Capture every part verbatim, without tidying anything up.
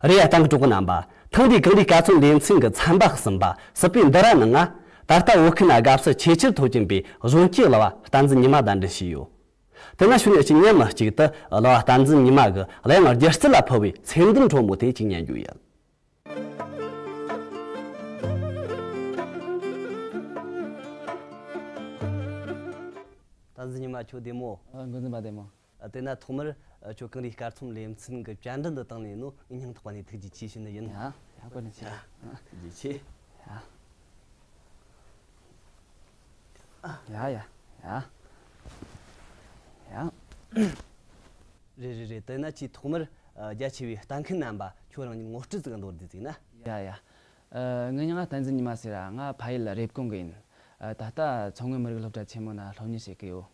རེད་ཡ། ལྟ་མཁན་གྲོགས་པོ་རྣམ་པ། ཐེངས་འདིའི་གངས་རིའི་སྐར་ཚོམས་ལེ་ཚན་གྱི་ཚན་པ་གསུམ་པ་སྲིད་པའི་འདུ་ར་ནང་ང་། ད་ལྟ་བོད་ཁུལ་ན་དགའ་བསུ་ཆེས་ཆེར་ཐོབ་ཀྱིན་པའི་གཞོན་སྐྱེས་གླུ་བ་བསྟན་འཛིན་ཉི་མ་གདན་འདྲེན་བྱས་ཡོད། དེ་ན་ཞུ་ནས་ཅིག་མཉམ་གཅིག་ཏུ་གླུ་བ་བསྟན་འཛིན་ཉི་མ་གི་གླུ་དབྱངས་སྒྱུ་རྩལ་ལ་ཕུལ་བའི་སེམས་འདུན་དྲོན་མོ་དེ་ཅིག་ཉན་རྒྱུ་ཡིན། བསྟན་འཛིན་ཉི་མ། ཁྱོད་བདེ་མོ། ཨ། འགོ་འཛིན་པ་བདེ་མོ། ཨ། དེ་ན་ཐོག་མར། ཨ། ཁྱོད་གངས་རིའི་སྐར་ཚོམས་ལེ་ཚན་གྱི་བཅར་འདྲི་འདི་བཏང་ནས་ནོ། ངའི་སྙིང་ཐག་པ་ནས་ཐུགས་རྗེ་ཆེ་ཞུ་ནི་ཡིན། ཡ། ཡ། བཀའ་དྲིན་ཆེ། ཡ། ཐུགས་རྗེ་ཆེ། ཡ། ཡ་ཡ་ཡ། ཡ། རེད་རེད་རེད། དེ་ན་ཆེས་ཐོག་མར། ཨ། རྒྱ་ཆེ་བའི་ལྟ་མཁན་རྣམ་པ་ཁྱོད་རང་ཉིད་ངོ་སྤྲོད་ཟིག་མདོར་བསྡུས་ཟིག་ན། ཡ་ཡ། ཨ། ངའི་མྱིང་ང་བསྟན་འཛིན་ཉི་མ་ཟེར་ར། ང་ཕ་ཡུལ་རེབ་གོང་གི་ཡིན། ཨ། ད་ལྟ་མཚོ་སྔོན་མི་རིགས་སློབ་གྲྭ་ཆེན་མོ་ན་སློབ་གཉེར་བྱེད་ཀྱི་ཡོད།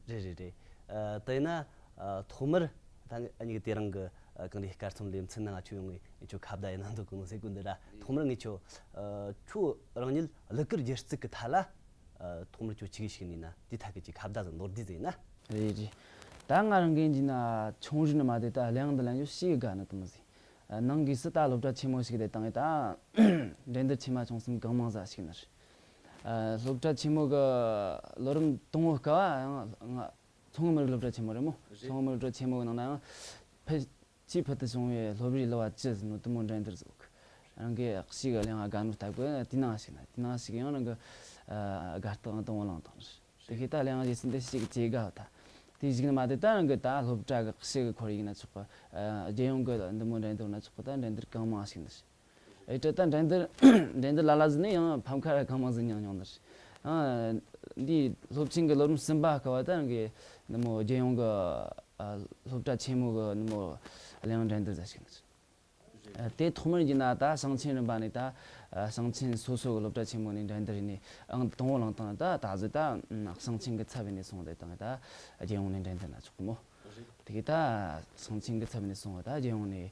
རེད་རེད་རེད། ཨ། དེ་ན། ཨ། ཐོག་མར་ད་ངེད་གཉིས་ཀྱིས་དེ་རིང་གི། ཨ། གངས་རིའི་སྐར་ཚོམས་ལེ་ཚན་ནང་ང་ཁྱོད་ཡོང་ངས་ངས་ཁྱོད་ཁ་བརྡ་ཡེད་ན་འདོད་གི་ནོ་ཟེར་གོ་འདི་ར། ཐོག་མར་ངས་ཁྱོད། ཨ། ཁྱོད་རང་ཉིད་གླུ་གར་སྒྱུ་རྩལ་གི་ཐད་ལ། ཨ། ཐོག་མར་ཁྱོད་ཆི་གི་ཞུགས་ནི་ན། དེའི་ཐད་གི་ཅིག་ཁ་བརྡ་ཟིག་མདོར་བསྡུས་ཟིག་ན། རེད་རེད། ད་ང་རང་གི་ཡིན་ན་ཆུང་རིང་ནས་མ་དེ་ད་གླུ་དབྱངས་འདི་ལེན་རྒྱུ་ཞེ་གི་དགའ་ནི་དེ་མོ་ཟིག། ཨ། ནང་སྒོས་སུ་ད་སློབ་གྲྭ་ཆེན་མོ་ཞུགས་དེ་བཏང་ངས་ད་འགྲན་བསྡུར་ཆེ་མ་ཆུང་གསུམ་གང་མང་ཟིག་ཞུགས་ནི་རེད། ཨ། སློབ་གྲྭ་ཆེན་མོ་གི་ལོ་རིམ་དང་པོའི་སྐབས་ཡང་ང་མཚོ་སྔོན་མི་རིགས་སློབ་གྲྭ་ཆེན་མོ་རེད་མོ། རེད། མཚོ་སྔོན་མི་རིགས་སློབ་གྲྭ་ཆེན་མོ་གི་ནང་ན་ཡང་ཕལ་ཆེས་ཕུལ་དུ་བྱུང་བའི་སློབ་རའི་གླུ་བ་བཅུ་ཟེར་ནོ་དེ་མོ་འགྲན་བསྡུར་ཟིག། རང་གི་ཞེ་གི་གླུ་དབྱངས་དགའ་ནོ་ལྟ་བུ་དེ་ནང་ཞུགས་ན། དེ་ནང་ཞུགས་ཡང་རང་གི། ཨ། དགའ་རྟགས་ཨང་དང་པོ་བླངས་བཏང་ནི་རེད། དེ་གི་ད་གླུ་དབྱངས་སྒྱུ་རྩལ་འདི་ཞེ་གི་ཆེ་ག་ད། དེ་ཞུགས་ནས་མ་དེ་ད་རང་གི་ད་སློབ་གྲྭ་གི་ཞེ་གི་ཁོར་ཡུག་ན་ཆོག་གི། ཨ། རྒྱལ་ཡོངས་གི་འདི་མོ་འགྲན་བསྡུར་ན་ཆོག་གི། ད་འགྲན་བསྡུར་གང་མང་ཞུགས་ནི་རེད། ཨེ། ད་ད་འགྲན་བསྡུར་འགྲན་བསྡུར་ལ་ལ་ཟིག་ནས་ཡང་ཕམ་ཁ་ར་གང་མང་ཟིག་མྱངས་མྱོང་ནི་རེད། ཨ། འདི་སློབ་ཆེན་གི་ལོ་རིམ་གསུམ་པ་སྐབས་བ་ད་རང་གི་འདི་མོ་རྒྱལ་ཡོངས་གི། ཨ། སློབ་གྲྭ་ཆེན་མོ་གི་འདི་མོ་གླུ་དབྱངས་འགྲན་བསྡུར་ཟིག་ཞུགས་ནི་རེད། ཨ། དེ་ཐོག་མར་ཡིན་ན་ད་ཞིང་ཆེན་རིམ་པ་ནས་ད། ཨ། ཞིང་ཆེན་སོ་སོ་གི་སློབ་གྲྭ་ཆེན་མོ་ནས་འགྲན་བསྡུར་ནས་ཨང་དང་པོ་བླངས་བཏང་། ད་ད་གཟོད་ད་ཞིང་ཆེན་གི་ཚབ་བྱས་ནས་སོང་དེ་བཏང་། ད་རྒྱལ་ཡོངས་ནས་འགྲན་བསྡུར་ན་ཆོག་གི་མོ། རེད། དེ་གི་ད་ཞིང་ཆེན་གི་ཚབ་བྱས་ནས་སོང་བ་ད་རྒྱལ་ཡོངས་ནས།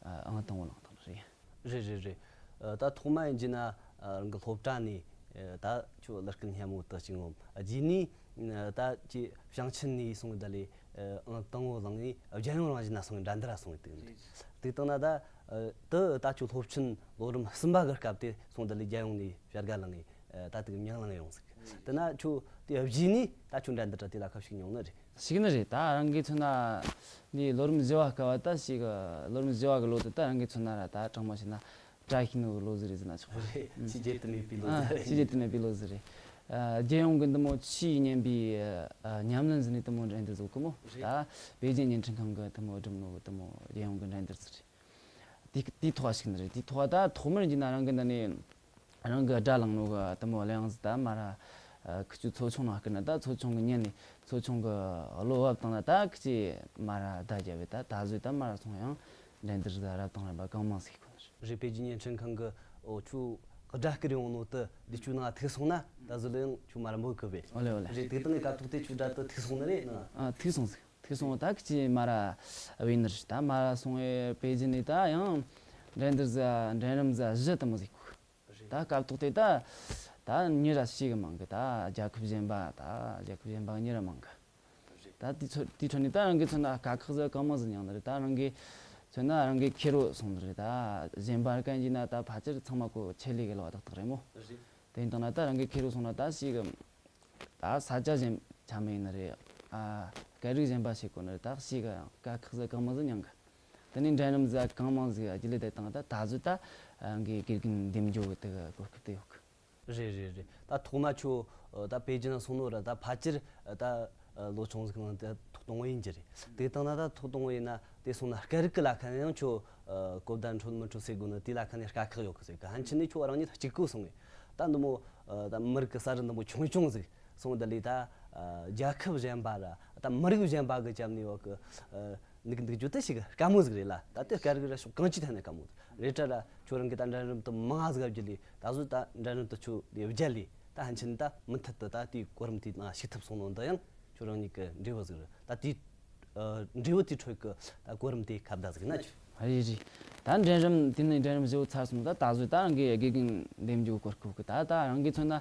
ཨ། ཨང་དང་པོ་བླངས་བཏང་ནི་རེད། རེད་རེད་རེད། ཨ། ད་ཐོག་མ་ཡིན་རྒྱུ་ན། ཨ། རང་གི་སློབ་གྲྭ་ནས། ཨ། ད་ཁྱོད་གླུ་སྐད་སྙན་མོ་དེ་ཅིག་ངོམ། ཨ། རྗེས་ནས། ཨ། ད་ཅིག་ཞིང་ཆེན་ནས་སོང་ད་ལས། ཨ། ཨང་དང་པོ་བླངས་ནས་རྒྱལ་ཡོངས་རང་བཞིན་ན་སོང་ངས་འགྲན་བསྡུར་ར་སོང་ངས་དེ་གི་འདུག། དེ་བཏང་ན་ད། ཨ། དེ་ད་ཁྱོད་སློབ་ཆེན་ལོ་རིམ་གསུམ་པ་གི་སྐབས་དེ་སོང་ད་ལས་རྒྱལ་ཡོངས་ནས་བྱ་དགའ་བླངས་ནས། ཨ། ད་དེ་གི་མིང་བླངས་ཡོང་ཟིག། དེ་ན་ཁྱོད་དེ་རྗེས་ནས་ད་ཁྱོད་འགྲན་བསྡུར་ར་དེ་ལ་ཁ་ཞུགས་མྱོང་ནི་རེད། ཞུགས་ནི་རེད། ད་རང་གིས་མཚོན་ན་འདི་ལོ་རིམ་བཞི་བ་སྐབས་བ་ད་ཞེ་གི། ལོ་རིམ་བཞི་བ་གི་ལོ་དེ་ད་རང་གིས་མཚོན་ན་ར་ད་དྲང་མོ་བཤད་ན་བཀྲ་ཤིས་ནོར་བུའི་ལོ་ཟིག་རེད་ཟེར་ན་ཆོག་གི། རེད། ཆེས་བརྗེད་དུ་མེད་པའི་ལོ་ཨ། ཟིག་རེད། ཆེས་བརྗེད་དུ་མེད་པའི་ལོ་ཟིག་རེད། ཨ། རྒྱལ་ཡོངས་གི་འདི་མོ་ཆེས་སྙན་པའི། ཨ། ཉམས་ལེན་ཟིག་ནས་དེ་མོ་འགྲན་བསྡུར་ཟིག་གི་མོ། རེད། ད་པེ་ཅིན་བརྙན་འཕྲིན་ཁང་གི་དེ་མོ་བསྒྲུབས་ནོ་གི་དེ་མོ་རྒྱལ་ཡོངས་གི་འགྲན་བསྡུར་ཟིག་རེད། དེ་དེའི་ཐོག་ཞུགས་ནི་རེད། དེའི་ཐོག་ད་ཐོག་མར་ཡིན་ན་རང་གི་འདི་ནས་རང་གི་སྒྲ་བླངས་ནོ་གི་དེ་མོ་གླུ་དབྱངས་ཟིག་ད་མ་ར། ཨ། ཁི་ཆོའི་ཚོ་ཆུང་ནང་བསྐུར་ན། ད་ཚོ་ཆུང་གི་ཉན་ནས་ཚོ་ཆུང་གི་བློ་བབས་བཏང་ན། ད་ཁི་ཆོས་མ་ར་བརྡ་རྒྱབ་བས་ད་ད་གཟོད་ད་མ་ར་སོང་ཡང་འགྲན་བསྡུར་ཟིག་རབ་དང་རིམ་པ་གང་མང་ཟིག་ཁོ་ནི་རེད། རེད། པེ་ཅིན་བརྙན་འཕྲིན་ཁང་གི། ཨོ། ཁྱོད་སྒྲ་བསྐུར་ཡོང་ནོ་དེ་འདི་ཁྱོའི་ནང་ཐུག་སོང་ན་ད་གཟོད་ལོ་ཡང་ཁྱོད་མ་ར་འབོད་གི་བས། ཨོ་ལེ་ཨོ་ལེ། རེད། དེ་དང་གི་སྐབས་ཐོག་དེ་ཁྱོའི་སྒྲ་དེ་ཐུག་སོང་ནི་རེད་ན། ཨ། ཐུག་སོང་ཟིག། ཐུག་སོང་། ད་ཁི་ཆོས་མ་ར་བོས་ནི་རེད། ད་མ་ར་སོང་བས་པེ་ཅིན་ནས་ད་ཡང་འགྲན་བསྡུར་ཟིག་འགྲན་རིམ་ཟིག་བཞི་དེ་མོ་ཟིག་ཁུག། རེད། ད་སྐབས་ཐོག་དེ་ད་ད་མྱི་ར་ཞེ་གི་མང་གི། ད་རྒྱལ་ཁབ་གཞན་པ། ད་རྒྱལ་ཁབ་གཞན་པ་མྱི་ར་མང་གི། རེད། ད་དེ་ཚོ་དེའི་ཁྲོད་ནས་ད་རང་གིས་མཚོན་ན་དཀའ་ཁག་ཟིག་གང་མང་ཟིག་མྱངས་ནི་རེད། ད་རང་གིས་མཚོན་ན་རང་གི་ཁེར་རོ་སོང་ནི་རེད། ད་གཞན་པ་གན་གྱིས་ན་ད་ཕལ་ཆེར་ཚང་མ་ཁོ་ཆེད་ལས་གི་གླུ་བ་ཏག་ཏག་རེད་མོ། རེད། དེ་ཡིན་དང་ན་ད་རང་གི་ཁེར་རོ་སོང་ན་ད་ཞེ་གི། ད་ས་ཆ་གཞན་ཆ་མེད་ནི་རེད། ཨ། སྐད་རིགས་གཞན་པ་ཤེས་དགོས་ནི་རེད། ད་ཞེ་གི་དཀའ་ཁག་ཟིག་གང་མང་ཟིག་མྱངས་གི། དེ་ནས་འགྲན་རིམ་ཟིག་གང་མང་ཟིག་རྒྱུན་ལས་དེ་བཏང་། ད་ད་གཟོད་ད་ངས་དགེ་རྒན་འདེམས་རྒྱུ་གི་དེ་གི་གོ་སྐབས་དེ་ཡོད་གི། རེད་རེད་རེད། ད་ཐོག་མ་ཁྱོད་ད་པེ་ཅིན་སོང་ནོ་ར་ད་ཕལ་ཆེར་ད་ལོ་ཆུང་ཟིག་ནང་དེ་ཐོག་དང་པོ་ཡིན་རྒྱུ་རེད། དེ་བཏང་ན་ད་ཐོག་དང་པོ་ཡིན་ན་དེ་སོང་ན་སྐད་རིགས་གི་ལ་ཁ་ནས་ཡང་ཁྱོད། ཨ། གོ་བརྡ་འཕྲོད་མི་འཕྲོད་ཟེར་དགོས་ནི་དེ་ལ་ཁ་ནས་དཀའ་ཁག་ཡོད་གི་ཟེར་གི། ཕན་ཆད་ནས་ཁྱོད་རང་ཉིད་གཅིག་པུ་སོང་ངས་ད་འདི་མོ། ཨ། ད་མི་རིགས་གི་གསར་བུ་འདི་མོ་ཆུང་ཆུང་ཟིག་སོང་། དེ་ལས་ད། ཨ། རྒྱལ་ཁབ་གཞན་པ་ར་ད་མི་རིགས་གཞན་པ་གི་རྒྱབ་ནས་ཡོད་གི། ཨ། འདུག་འདུག་རྒྱུ་དེ་ཞེ་གི་དཀའ་མོ་ཟིག་རེད་ལ། ད་དེ་སྐད་རིགས་ར་ཕྱོགས་གང་ཅིའི་ཐད་ནས་དཀའ་མོ་ཟིག་རེད་དྲ་ར། ཁྱོད་རང་གིས་ད་འགྲན་རིམ་དེ་མང་ཟིག་བརྒྱུད་ལས་ད་གཟོད་ད་འགྲན་རིམ་དེ་ཁྱོད་ལས་བརྒྱུད་ལས་ད་ཕན་ཆད་ནས་ད་མུ་མཐུད་དུ་ད་དེའི་གོ་རིམ་དེའི་ནང་ཞུགས་ཐུབ་སོང་ནོ་འདི་ཡང་ཁྱོད་རང་ཉིད་གི་འབྲས་བུ་ཟིག་རེད། ད་དེའི། ཨ། འབྲས་བུ་དེའི་ཁྲོད་ཀྱི་ད་གོ་རིམ་དེ་ཁ་བརྡ་ཟིག་ན་ཆོག། རེད་རེད། ད་འགྲན་རིམ་དེ་ནས་འགྲན་རིམ་བཞི་བོ་ཚར་སོང་། ད་ད་གཟོད་ད་རང་གི་དགེ་རྒན་འདེམས་རྒྱུ་གོ་སྐབས་གི། ད་ད་རང་གིས་མཚོན་ན་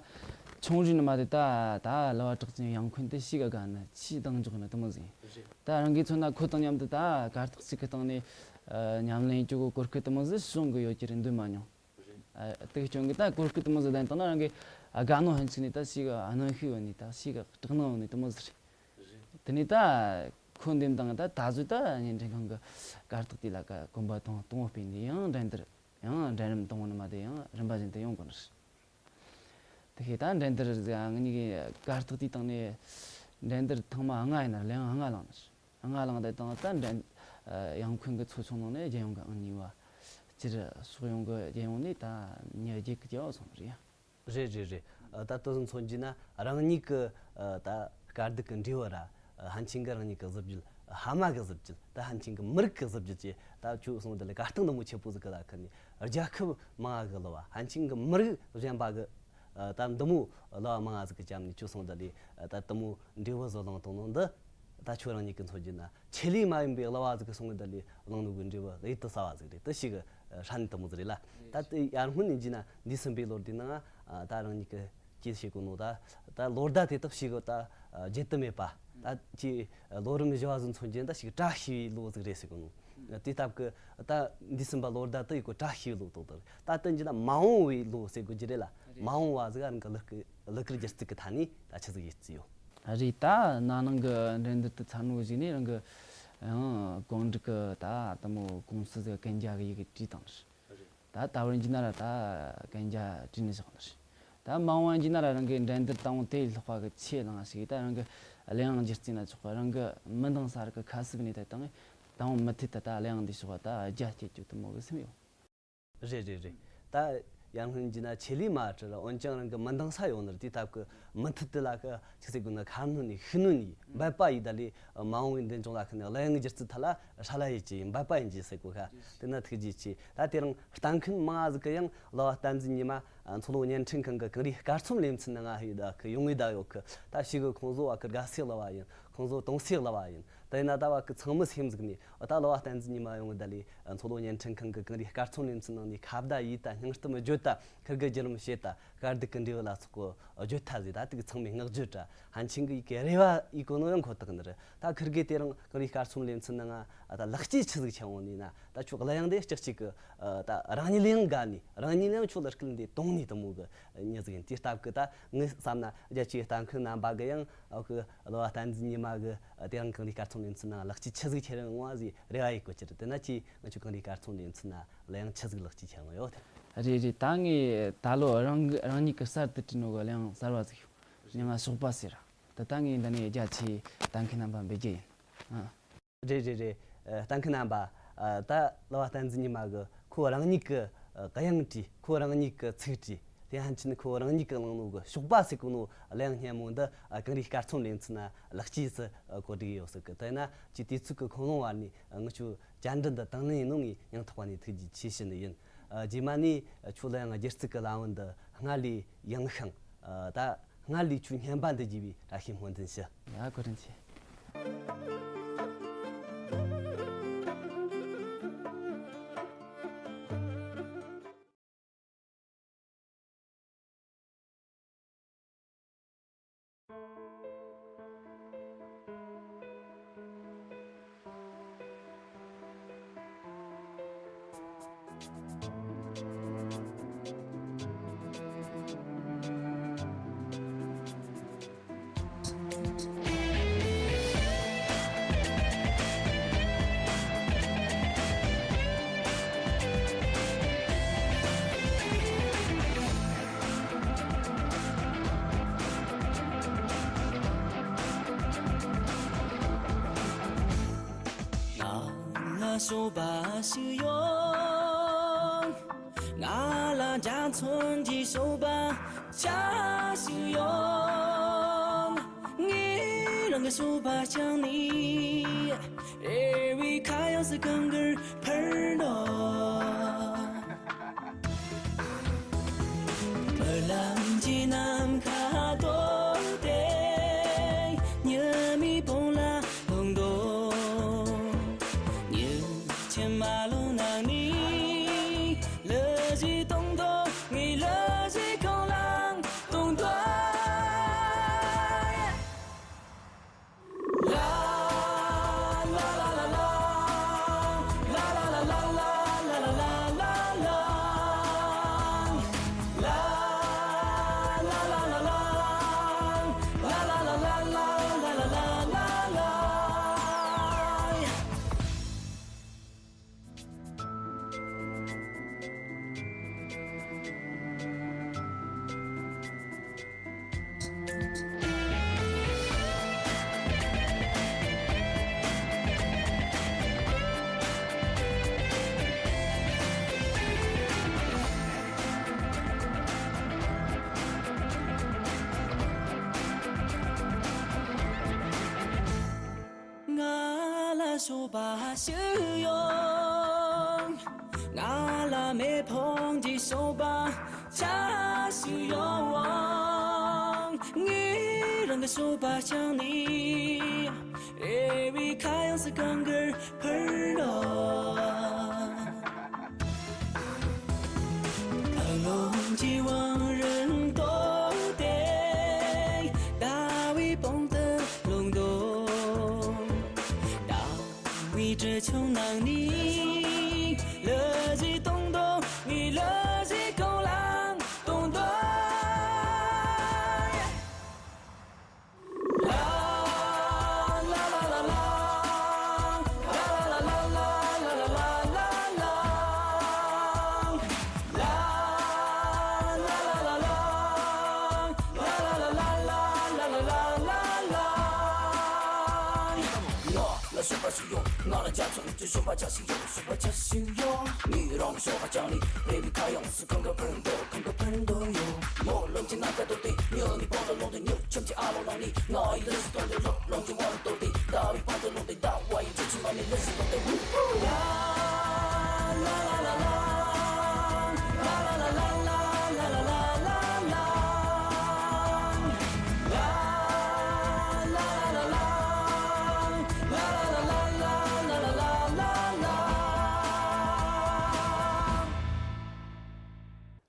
ཆུང་རིང་ནས་མ་དེ་ད་ད་གླུ་བ་གྲགས་ཅན་ཡང་ཁུན་དེ་ཞེ་གི་དགའ་ནི། ཆེས་གདེང་འཇོག་ནི་དེ་མོ་ཟིག། རེད། ད་རང་གིས་མཚོན་ན་ཁོ་དང་མཉམ་དུ་ད་གར་སྟེགས་གཅིག་གི་སྟེང་ནས། ཨ། ཉམས་ལེན་བྱེད་རྒྱུ་གོ་སྐབས་དེ་མོ་ཟིག་བྱུང་གི་ཡོད་རྒྱུ་རེད་འདོད་མ་མྱོང་། ཨ། དེ་གི་རྐྱེན་གིས་ད་གོ་སྐབས་དེ་མོ་ཟིག་ལྡན་བཏང་ན་རང་གི་ཨ་དགའ་སྣང་ཕོན་ཆེ་ནས་ད་ཞེ་གི་ཨ་གནོན་ཤུགས་ཡོད་ནི་ད་ཞེ་གི་སྐྲག་སྣང་ཡོད་ནི་དེ་མོ་ཟིག་རེད། དེ་ནས་ད་ཁོ་འདེམས་བཏང་ད་ད་གཟོད་ད་བརྙན་འཕྲིན་ཁང་གི་གར་སྟེགས་དེ་ལ་ཀ་གོམ་པ་དང་དང་པོ་སྤོས་ནས་ཡང་འགྲན་བསྡུར། ཡང་འགྲན་རིམ་དང་པོ་ནས་མ་དེ་ཡང་རིམ་པ་བཞིན་དུ་ཡོང་དགོས་ནི་རེད། དེ་བྱས་ད་འགྲན་བསྡུར་ཟེར་ང་གཉིས་ཀྱི་གར་སྟེགས་དེའི་སྟེང་ནས་འགྲན་བསྡུར་ཐེངས་མ་ལྔ་ཡིན་ན་གླུ་དབྱངས་ལྔ་བླངས་ནི་རེད། ལྔ་བླངས་དེ་དང་ད་འགྲན་ཡང་ཁོང་གི་ཚོགས་ཆུང་ནང་ནས་རྒྱལ་ཡོངས་ཀྱི་ཨང་གཉིས་པ། སྤྱིར་ཕྱོགས་ཡོངས་ཀྱི་རྒྱལ་ཡོངས་ནས་ད་མྱི་བརྒྱད་ཀྱི་རྒྱལ་བ་སོང་ནི་རེད་ཡ། རེད་རེད་རེད། ཨ། ད་དེ་ཚོ་མཚོན་རྒྱུ་ན་རང་ཉིད་ཀྱི་ཨ་ད་དཀའ་སྡུག་གི་འབྲས་བུ་ར། ཨ། ཕན་ཆད་གི་རང་ཉིད་ཀྱི་གཟི་བརྗིད། ཕ་མ་གི་གཟི་བརྗིད། ད་ཕན་ཆད་གི་མི་རིགས་ཀྱི་གཟི་བརྗིད་བཅས། ད་ཁྱོད་གསུངས་དེ་ལ་གར་སྟེགས་འདི་མོ་ཆེ་པོ་ཟིག་གི་ལ་ཁུར་ནས་རྒྱལ་ཁབ་མང་ང་གི་གླུ་བ། ཕན་ཆད་གི་མི་རིགས་གཞན་པ་གི་ཨ་ད་འདི་མོ་གླུ་བ་མང་ང་ཟིག་གི་རྒྱབ་ནས་ཁྱོད་གསུངས་དེ་ལ་ཨ་ད་དེ་མོ་འབྲས་བུ་ཟིག་བླངས་བཏང་ནོ་འདི། ད་ཁྱོད་རང་ཉིད་ཀྱིས་མཚོན་རྒྱུ་ན་ཆེད་ལས་མ་ཡིན་པའི་གླུ་བ་ཟིག་གིས་གསུངས་གི་ད་ལས་བླངས་ནོ་གི་འབྲས་བུ་གཡུར་དུ་ཟ་བ་ཟིག་རེད། དེ་ཞིག་གི་ཧྲ་ནི་དེ་མོ་ཟིག་རེད་ལ། ད་དེ་ཡར་སྔོན་ནས་བགྱིས་ན་འདས་ཟིན་པའི་ལོ་ཟླའི་ནང་ང་ད་རང་ཉིད་ཀྱིས་ཅི་བྱེད་གོ་ནོ། ད་ད་ལོ་ཟླ་དེ་དག་ཞིག་གི་ད་བརྗེད་དུ་མེད་པ། ད་ཅི་ལོ་རིམ་བཞི་བ་ཟིག་མཚོན་རྒྱུ་ན་ད་ཞིག་བཀྲ་ཤིས་པའི་ལོ་ཟིག་རེད་ཟེར་གོ་ནོ། དེ་སྟབས་ཀྱིས་ད་འདས་ཟིན་པ་ལོ་ཟླ་དེ་ཡི་གོ་བཀྲ་ཤིས་པའི་ལོ་ཐོག་ཏུ་ད་དེ་བགྱིས་ན་མ་འོངས་པའི་ལོ་ཟེར་དགོས་རྒྱུ་རེད་ལ། མ་འོངས་པ་ཟིག་རང་གི་གླུ་གར་གླུ་གར་སྒྱུ་རྩལ་གི་ཐད་ནས་ད་ཆི་ཟིག་ཡེད་རྩིས་ཡོད། རེད། ད་ན་ནིང་གི་འགྲན་བསྡུར་དེ་ཚར་ནོ་གཞུག་ནས་རང་གི་ཡང་གང་འགྲིག་གི་ད་དེ་མོ་ཀུང་སི་ཟིག་གན་རྒྱ་གི་ཡི་གེ་བྲིས་བཏང་ནི་རེད། ད་ད་བར་བགྱིས་ན་ར་ད་གན་རྒྱ་བྲིས་ནས་བཞག་ནི་རེད། ད་མ་འོངས་བགྱིས་ན་ར་རང་གི་འགྲན་བསྡུར་དང་པོ་དེ་ལྷག་པ་གི་ཆེད་ལ་ང་ཞིག་ད་རང་གི་གླུ་དབྱངས་སྒྱུ་རྩལ་ན་ཆོག་གི། རང་གི་མི་འདང་ས་ར་གི་ཁ་གསབ་ནས་ད་དང་དང་པོ་མུ་མཐུད་དུ་ད་གླུ་དབྱངས་འདི་ཕྱོགས་ད་རྒྱ་སྐྱེད་རྒྱུ་དེ་མོ་གི་སེམས་ཡོད། རེད་རེད་རེད། ད་ཡར་སྔོན་བགྱིས་ན་ཆེད་ལས་མ་བྲི་ར། འོན་ཀྱང་རང་གི་མི་འདང་ས་ཡོད་ནི་རེད། དེ་སྟབས་ཀྱིས་མུ་མཐུད་དུ་ལ་ཀ་ཅིག་ཟེར་དགོས་ན་ཁ་སྣོན་ནས་ཤུགས་སྣོན་ནས་འབད་པ་ཡས་ད་ལས་མ་འོངས་པའི་མདུན་ལྗོངས་ལ་ཁ་ནས་གླུ་དབྱངས་སྒྱུ་རྩལ་ཐད་ལ་ཧྲ་ལ་ཡེད་ཀྱི་ཡིན། འབད་པ་ཡིན་གྱི་ཟེར་གོ་ཁ། དེ་ན་ཐུགས་རྗེ་ཆེ། ད་དེ་རིང་ལྟ་མཁན་མང་ང་ཟིག་གིས་ཡང་གླུ་བ་བསྟན་འཛིན་ཉི་མ་མཚོ་ལྷོ་བརྙན་འཕྲིན་ཁང་གི་གངས་རིའི་སྐར་ཚོམས་ལེ་ཚན་ནང་ང་ཧི་ད་ཁི་ཡོང་ངེ་ད་ཡོད་ཁི། ད་ཞིག་གི་ཁོང་ཚོ་བ་ཁི་དགའ་སའི་གླུ་བ་ཡིན། ཁོང་ཚོ་དུང་སའི་གླུ་བ་ཡིན། དེ་ན་ད་བ་ཁི་ཚང་མ་སེམས་ཟིག་ནས། ཨོ་ད་གླུ་བ་བསྟན་འཛིན་ཉི་མ་ཡོང་ངེ་ད་ལས་མཚོ་ལྷོ་བརྙན་འཕྲིན་ཁང་གི་གངས་རིའི་སྐར་ཚོམས་ལེ་ཚན་ནང་ནས་ཁ་བརྡ་ཡས་ད། སྙིང་གཏམ་བརྗོད་ད། ཁིར་གི་བརྒྱུད་རིམ་བཤད་ད། དཀའ་སྡུག་གི་འབྲས་བུ་ལ་སོགས་གོ་བརྗོད་ཐ་ཟིག་ད་དེ་གི་ཚང་མས་བསྔགས་བརྗོད་ར། ཕན་ཆད་གི་ཡི་གེ་རེ་བ་ཡས་གོ་ནོ་ཡང་ཁོ་ཐག་ནི་རེད། ད་ཁིར་གི་དེ་རིང་གངས་རིའི་སྐར་ཚོམས་ལེ་ཚན་ནང་ང་ད་ལེགས་སྐྱེས་ཆི་ཟིག་ཁྱེར་ཡོང་ནི་ན། ད་ཁྱོད་གླུ་དབྱངས་དེ་ལྕགས་གཅིག་གི་ད་རང་ཉིད་ལ་ཡང་དགའ་ནི། རང་ཉིད་ལ་ཡང་ཁྱོད་ལ་སྐུལ་འདེད་གཏོང་ནི་དེ་མོ་གི་མྱི་ཟིག་ཡིན། དེ་སྟབས་གི་ད་ངས་བསམ་ན་རྒྱ་ཆེའི་ལྟ་མཁན་རྣམ་པ་གི་ཡང་ཨོ་གི་གླུ་བ་བསྟན་འཛིན་ཉི་མ་གི་དེ་རིང་གངས་རིའི་སྐར་ཚོམས་ལེ་ཚན་ནང་ལེགས་སྐྱེས་ཆི་ཟིག་ཁྱེར་ཡོང་བ་ཟིག་རེ་བ་ཡས་གོ་རྒྱུ་རེད། དེ་ན་ཁྱེད་ང་ཆོ་གངས་རིའི་སྐར་ཚོམས་ལེ་ཚན་ན་གླུ་དབྱངས་ཆི་ཟིག་ལེགས་སྐྱེས་ཁྱེར་ཡོང་ཡོད། རེད་རེད། ད་ངས་ད་ལོ་རང་གི་རང་ཉིད་ཀྱིས་གསར་དུ་བྲིས་ནོ་གི་གླུ་དབྱངས་གསར་བ་ཟིག་ཡོད། མྱིང་ང་ཞོགས་པ་ཟེར། ད་ད་ངས་འདི་ནས་རྒྱ་ཆེའི་ལྟ་མཁན་རྣམ་པ་འབུལ་རྒྱུ་ཡིན། ཨ། རེད་རེད་རེད། ཨ། ལྟ་མཁན་རྣམ་པ། ཨ། ད་གླུ་བ་བསྟན་འཛིན་ཉི་མ་གི་ཁོ་རང་ཉིད་ཀྱི་ཨ་དབྱངས་བྲིས། ཁོ་རང་ཉིད་ཀྱི་ཚིག་བྲིས། དེ་ཕན་ཆད་ཁོ་རང་ཉིད་ཀྱིས་བླངས་ནོ་གི་ཞོགས་པ་ཟེར་གོ་ནོ་གླུ་དབྱངས་སྙན་མོ་འདི་ཨ་གངས་རིའི་སྐར་ཚོམས་ལེ་ཚན་ན་ལེགས་སྐྱེས་སུ་ཨ་གོ་སྒྲིག་ཡོད་ཟེར་གི། དེ་ན་ཁྱེད་དུས་ཚོད་ཀྱི་ཁོམ་ལོང་བར་ནས་ཨ་ང་ཆོ་བཅར་འདྲི་འདི་དང་ལེན་ཡས་ནོ་ངས་སྙིང་ཐག་པ་ནས་ཐུགས་རྗེ་ཆེ་ཞུ་ནི་ཡིན། ཨ། རྗེས་མ་ནས་ཁྱོད་གླུ་དབྱངས་སྒྱུ་རྩལ་གྱི་ལམ་བུ་འདི་སྔར་ལས་ཡངས་ཤིང་། ཨ། ད་སྔར་ལས་ཁྱོད་སྙན་པ་འདི་རྒྱས་པའི་བཀྲ་ཤིས་སྨོན་འདུན་ཞུ། ཡ། བཀའ་དྲིན་ཆེ། ང་ལ་སོགས་པ་ཞིག་ཡོང་། ང་ལ་འཇའ་ཚོན་གྱི་སོགས་པ་ཆ་ཞིག་ཡོང་། ངས་རང་གི་སོགས་པ་བཅངས་ནས། རེ་བའི་ཁ་གཡང་སུ་གང་གར་འཕུར་འགྲོ། རྨི་ལམ་གྱི་ནམ་མཁའ་བརྡོལ་ཏེ། ཉི་མའི་དཔུང་ལ་ལྷུང་འགྲོ། ཉིན་མཚན་མ་ལོན་ནང་ནས། གླུ་གཞས་གཏོང་འདོད། ངས་གླུ་གཞས་གང་བླངས་གཏོང་འདོད། ཞིག་ཡོང་། ང་ལ་མེ་ཕོང་གི་སོ་པ་ཆ་ཞིག་ཡོང་། ངས་རང་གི་སོ་པ་བཅངས་ནས། རེ་བའི་ཁ་གཡང་སུ་གང་གར་འཕུར་འགྲོ། ཁ་ལོང་གི་བང་རིམ་ཐོག་ཏུ། ཟླ་བའི་པང་དུ་ལྷུང་འགྲོ། ཟླ་བའི་གྲི་ཆུང་ནང་ནས། ལུས་ཀྱི་དུང་སྒྲོན། ངའི་ལུས་ཀྱི་ཁོང་ལ་དུང་སྒྲོན། ང་ལ་སོ་པ་ཞིག་ཡོད། ང་ལ་རྒྱ་མཚོ་གི་སོ་པ་ཆ་ཞིག་ཡོད། སོ་པ་ཆ་ཞིག་ཡོད། ངས་རང་གི་སོ་པ་བཅངས་ནས། རེ་བའི་ཁ་གཡང་སུ་གང་གར་འཕུར་འགྲོ། གང་གར་འཕུར་འགྲོ་ཡོད། མོ་རློན་གྱི་ནམ་མཁའ་ཐོག་ཏུ། ཉི་མའི་བང་ལ་ལྷུང་སྟེ། ཉི་ཁྱིམ་གྱི་ཨ་ལོང་ནང་ནས། ང་ཡི་ལུས་སུ་ཐོན་ཏེ། རློན་གྱི་བང་རིམ་ཐོག་ཏུ། ཟླ་བའི་པང་དུ་ལྷུང་སྟེ། ཟླ་བ་ཡི་གྲི་ཆུང་ནང་ནས། ལུས་སུ་ཐོན་ཏེ། ལ་ལ་ལ་ལ།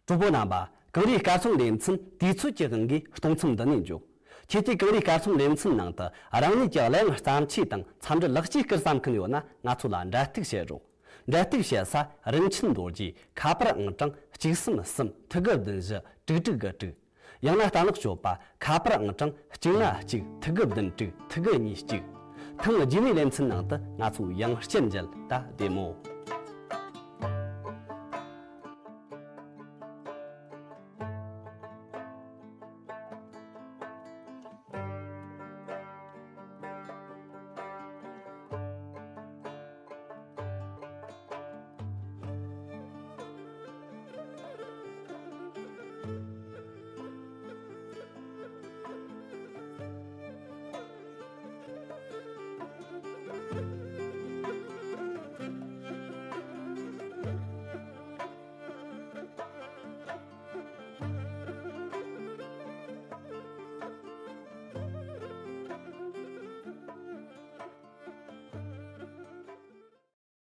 གྲོགས་པོ་རྣམ་པ། གངས་རིའི་སྐར་ཚོམ་ལེ་ཚན་དུས་ཚོད་ཀྱི་དབང་གིས་གཏོང་མཚམས་འདི་ནས་འཇོག། ཁྱེད་ཀྱིས་གངས་རིའི་སྐར་ཚོམ་ལེ་ཚན་ནང་དུ་རང་ཉིད་ཀྱི་གླུ་དབྱངས་བརྩམས་ཆོས་དང་འཚམས་འདྲི་ལེགས་སྐྱེས་སྐུར་བསམ་མཁན་ཡོད་ན། ང་ཚོ་ལ་འབྲེལ་གཏུག་བྱེད་རོགས། འབྲེལ་གཏུག་བྱེད་ས། རིན་ཆེན་རྡོ་རྗེ། ཁ་པར་ཨང་གྲངས་གཅིག་གསུམ་གསུམ་ཐིག་དགུ་བདུན་བཞི་དྲུག་དྲུག་དགུ་དྲུག། ཡང་ན་རྟ་ནག་སྤྱོད་པ། ཁ་པར་ཨང་གྲངས་གཅིག་ལྔ་གཅིག་ཐིག་དགུ་བདུན་དྲུག་ཐིག་དགུ་གཉིས་གཅིག། ཐེངས་རྗེས་མའི་ལེ་ཚན་ནང་དུ་ང་ཚོ་ཡང་བསྐྱར་མཇལ། ད་བདེ་མོ།